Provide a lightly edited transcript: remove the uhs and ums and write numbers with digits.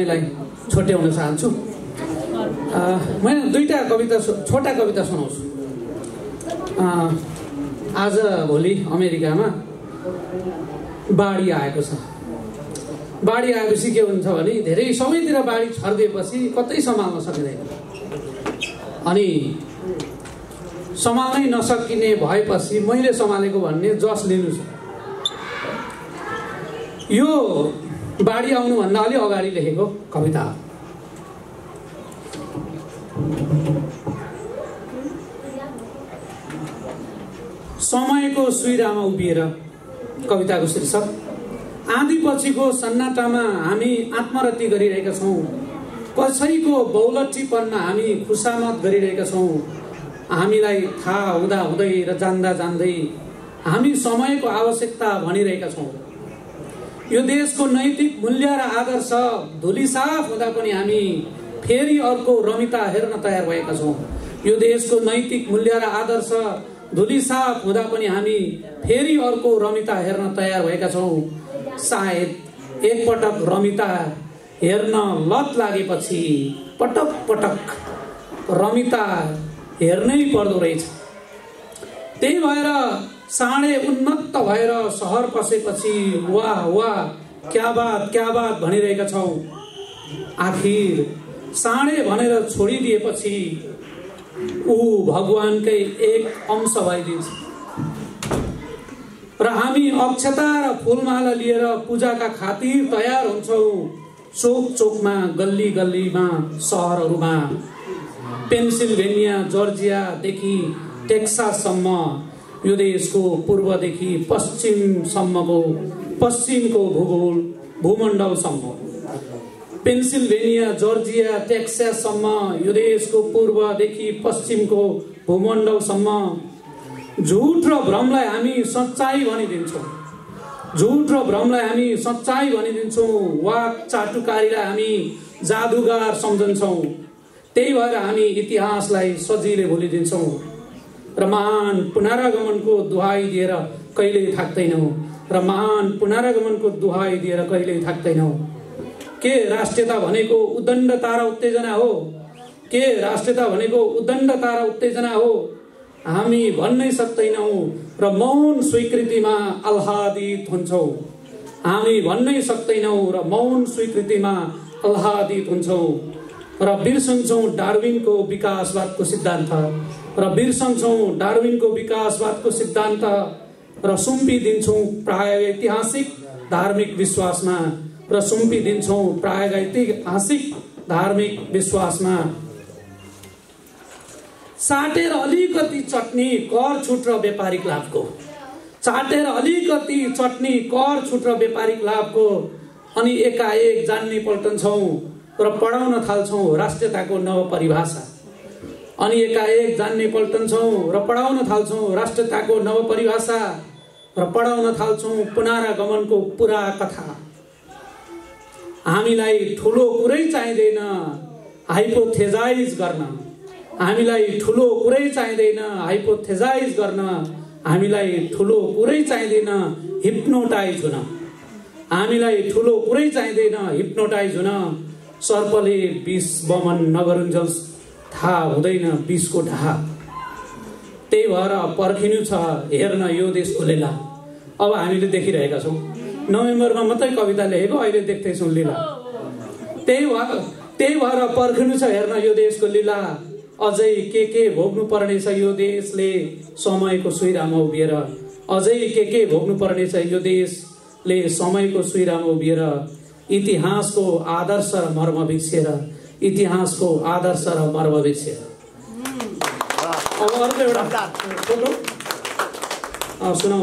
तपाईँलाई छोट्याउन चाहन्छु। मैले दुईटा कविता, छोटा कविता सुनाउँछु। आज भोलि अमेरिकामा बाढी आएको छ। बाढी आएपछि के हुन्छ भने धेरै सबैतिर बाढी छरिदिएपछि कतै सम्हाल्न सकिँदैन, अनि सम्हाल्नै नसकिने भएपछि मैले सम्हालेको भन्ने जस लिनु छ। यो बाढी आउनुभन्दा अलि अगाडि लेखेको कविता हो। समयको सुइरामा उभिएर, कविताको शीर्षक। आँधी पछिको सन्नाटामा हामी आत्मरति गरिरहेका छौँ। कसैको बौलटीपनमा हामी खुसामत गरिरहेका छौँ। हामीलाई थाहा हुँदा हुँदै र जान्दा जान्दै हामी समयको आवश्यकता भनिरहेका छौँ। यो देशको नैतिक मूल्य र आदर्श धुलिसाफ हुँदा पनि हामी फेरि अर्को रमिता हेर्न तयार भएका छौँ। यो देशको नैतिक मूल्य र आदर्श धुलिसाफ हुँदा पनि हामी फेरि अर्को रमिता हेर्न तयार भएका छौँ। सायद एकपटक रमिता हेर्न लत लागेपछि पटक पटक रमिता हेर्नै पर्दो रहेछ। त्यही भएर साँडे उन्मत्त भएर सहर पसेपछि वाह वाह क्या बात भनिरहेका छौँ। आखिर साँडे भनेर छोडिदिएपछि ऊ भगवानकै एक अंश भइदिन्छ र हामी अक्षता र फुलमाला लिएर पूजाका खातिर तयार हुन्छौँ। चोक चोकमा, गल्ली गल्लीमा, सहरहरूमा, पेन्सिल्भेनिया जर्जियादेखि टेक्साससम्म, यो देशको पूर्वदेखि पश्चिमको भूमण्डलसम्म, पेन्सिल्भेनिया जर्जिया टेक्साससम्म, यो देशको पूर्वदेखि पश्चिमको भूमण्डलसम्म झुट र भ्रमलाई हामी सच्चाइ भनिदिन्छौँ। झुट र भ्रमलाई हामी सच्चाइ भनिदिन्छौँ। वाक चाटुकारीलाई हामी जादुगार सम्झन्छौँ। त्यही भएर हामी इतिहासलाई सजिलै भुलिदिन्छौँ र महान पुनरागमनको दुहाई दिएर कहिल्यै थाक्दैनौँ र महान पुनरागमनको दुहाई दिएर कहिल्यै थाक्दैनौँ। के राष्ट्रियता भनेको उद्दण्डता र उत्तेजना हो? के राष्ट्रियता भनेको उद्दण्डता र उत्तेजना हो? हामी भन्नै सक्दैनौँ र मौन स्वीकृतिमा आह्लादित हुन्छौँ। हामी भन्नै सक्दैनौँ र मौन स्वीकृतिमा आह्लादित हुन्छौँ र बिर्सन्छौँ डार्विनको विकासवादको सिद्धान्त र सुम्पिदिन्छौँ प्रायः ऐतिहासिक धार्मिक विश्वासमा। चाटेर अलिकति चटनी कर छुट र व्यापारिक लाभको अनि एकाएक जान्ने पल्टन्छौँ र पढाउन थाल्छौँ राष्ट्रियताको नव परिभाषा र पढाउन थाल्छौँ पुनरागमनको पुरा कथा। हामीलाई ठुलो कुरै चाहिँदैन हाइपोथेसाइज गर्न। हामीलाई ठुलो कुरै चाहिँदैन हिप्नोटाइज हुन। सर्पले विष बमन नगरुन्जेल थाहा हुँदैन विषको ढाहा। त्यही भएर पर्खिनु छ हेर्न यो देशको लीला। अब हामीले देखिरहेका छौँ। नोभेम्बरमा मात्रै कविता लेखेको, अहिले देख्दैछौँ लीला। त्यही भएर पर्खिनु छ हेर्न यो देशको लीला। अझै के भोग्नु पर्नेछ यो देशले समयको सुइरामा उभिएर। इतिहासको आदर्श र मर्म बिर्सेर। अब अर्को एउटा सुनाउ।